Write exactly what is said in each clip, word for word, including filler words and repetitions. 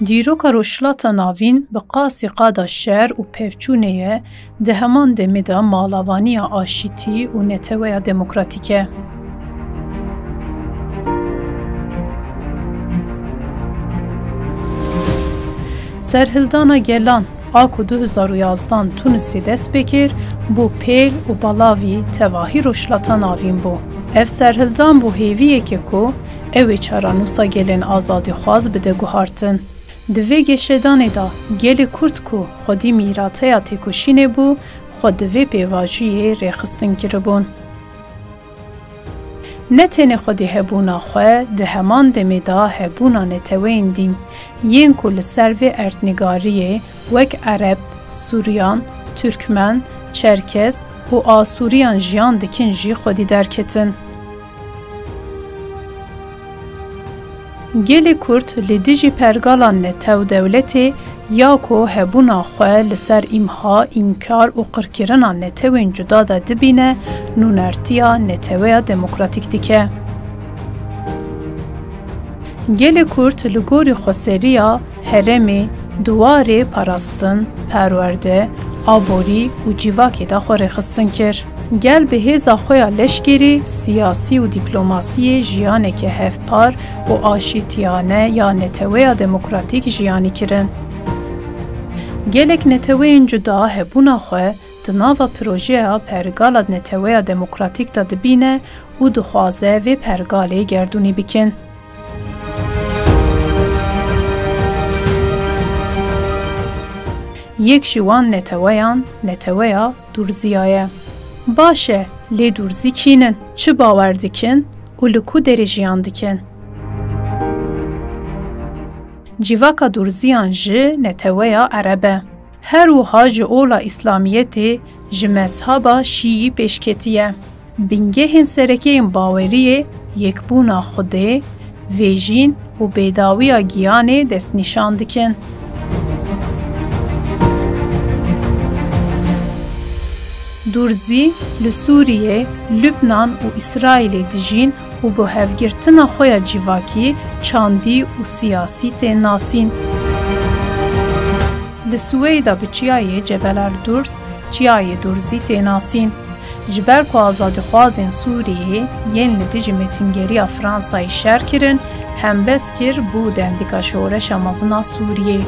Dîroka Rojhilata Navîn bi qasî qada şer û pevçûnê ye, di heman demê de malavaniya aşîtî û neteweya demokratîk e. Serhildana gelan a ku du hezar û yazdan Tunisê dest pê kir, bû pêl û balavî tevahî Rojhilata Navîn bû. Ev serhildan bû hêviyeke ku ew ê çarenûsa gelên azadîxwaz bide guhartin. Di vê geşedanê de gelê Kurd ku xwedî mîrateya têkoşînê bû, xwe di vê pêvajoyê rêxistin kiribûn. Ne tenê xwedî hebûna xwe, di heman demê de hebûna neteweyên din yên ku li ser vê erdnigariyê wek Ereb, Suryan, Turkmen, Çerkez û Asûriyan jiyan dikin jî xwedî derketin. Gelê Kurd li dijî pergala netew dewletê ya ku hebûna xwe li ser îmha, înkar û qirkirina netewên cuda de dibîne, nûnertiya neteweya demokratîk dike. Gelê Kurd li gorî xweseriya herêmê di warê parastin, perwerde, aborî û civakê de xwe rêxistin kir. Gel bi hêza xwe ya leşkerî, siyasî û dîplomasiyê jiyaneke hevpar û aşîtiyane ya neteweya demokratîk jiyanî kirin. Gelek neteweyên cuda hebûna xwe di nava projeya pergala neteweya demokratîk de dibîne û dixwaze vê pergalê gerdûnî bikin. Yek ji wan neteweyan, neteweya Durziya ye. Baş e, lê Durzî kî nin, çi bawer dikin û li ku derê jiyan dikin? Civaka Durziyan ji neteweya Ereb e. Her wiha ji ola Îslamiyetê, ji mezheba Şîî pêşketî ye. Bingehên sereke yên baweriyê yekbûna Xwedê, vêjîn û bêdawiya giyanê destnîşan dikin. Durzî li Sûriyê, Lubnan û Îsraîlê dijîn û bi hevgirtina xwe ya civakî, çandî û siyasî tên nasîn. Li Swêda bi çiyayê Cebel Durs, çiyayê Durzî tê nasîn. Ji ber ku azadîxwazên Sûriyê yên li dijî mêtingeriya Fransayê şer kirin, hembez kir bû dendika şoreşa mezin a Sûriyê.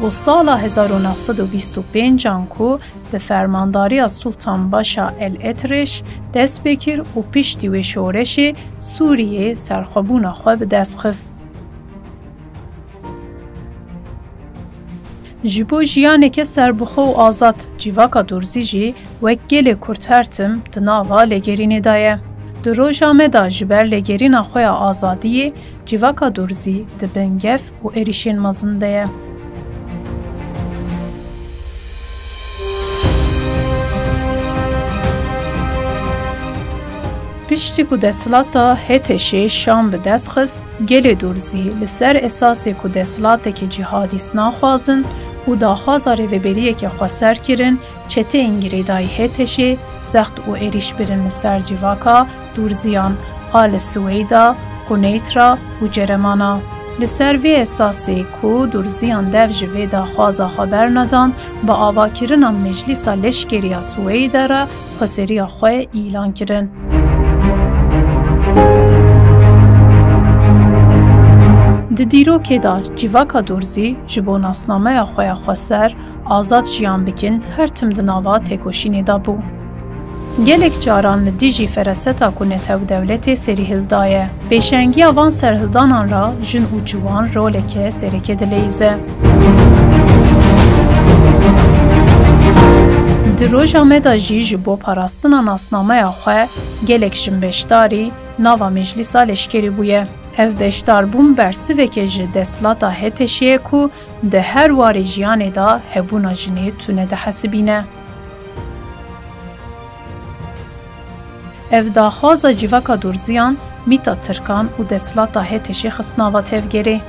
Û sala hezar û neh sed û bîst û pênc an ku bi fermandariya Sultan Başa El Etrêş dest pê kir û piştî wê şoreşê Sûriyê serxwebûna xwe bi dest xist. Ji bo jiyaneke serbixwe û azad, civaka Durzî jî wek gelê Kurd her tim di nava lêgerînê de ye. Di roja me de ji ber lêgerîna xwe ya azadiyê, civaka Durzî di bin gef û êrîşên mezin de ye. Piştî ku desthilata HTŞê Şam bi dest xist, gelê Durzî li ser esasê ku desthilateke cîhadîst naxwazin û daxwaza rêveberiyeke xweser kirin, çeteyên girêdayî HTŞê zext û êrîş birin li ser civaka Durziyan a li Siweyda, Quneytra û Ceremana. Li ser vê esasê ku Durziyan dev ji vê daxwaza xwe bernedan, bi avakirina Meclîsa Leşkerî ya Siweyda re xweseriya xwe îlan kirin. Di dîrokê de civaka Durzî ji bo nasnameya xwe ya xweser, azad jiyan bikin, her tim di nava têkoşînê de bû. Gelek caran li dijî feraseta ku netew dewletê serî hildaye. Pêşengiya van serhildanan re jin û ciwan roleke sereke dileyîze. Di roja me de jî ji bo parastina nasnameya xwe gelek jin beşdarî nava Meclîsa Leşkerî bûye. Ev beşdarbûn bersiveke ji desthilata HTŞê ye ku di her warê jiyanê de hebûna jinê tune dihesibîne. Ev daxwaza civaka Durziyan mîta Tirkan û desthilata HTŞê xist nava tevgerê.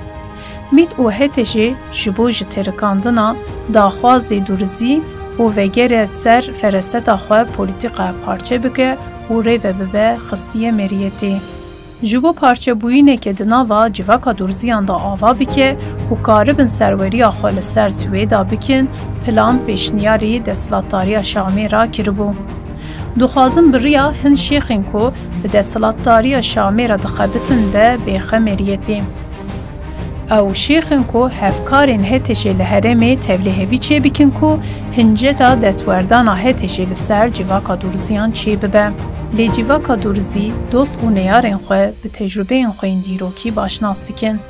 Mît û HTŞê ji bo ji terikandina daxwazê Durzî û vegere ser feraseta xwe polîtîkaya parçe bike û rê ve bibe xistiye meriyetê. Ji bo parçebûyîneke di nava civaka Durziyan de ava bike û karibin serweriya xwe li ser Swêda bikin, plan pêşniyarî desthilatdariya Şamê re kiribû. Dixwazin bi riya hin şêxên ku bi desthilatdariya Şamê re dixebitin de bêxe meriyetê. Ew şêxên ku hevkarên HTŞ'ê li herêmê tevlihevî çêbikin ku hinceta destwerdana HTŞ'ê li ser civaka Durziyan çêbibe. Lê civaka Durzî dost û neyarên xwe bi tecrûbeyên xwe yên dîrokî baş nas dikin.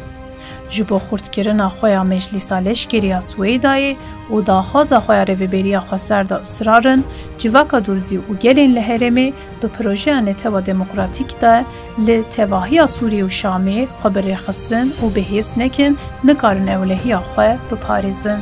Ji bo xurtkirina xwe ya Meclîsa Leşkerî ya Swêdayê û daxwaza xwe ya Rêveberiya Xweser de israr in, civaka Durzî û gelên li herêmê bi projeya Netewa Demokratîk de li tevahiya Sûriyê û Şamê xwe bi rêxistin û bi hêz nekin, nikarin ewlehiya xwe biparêzin.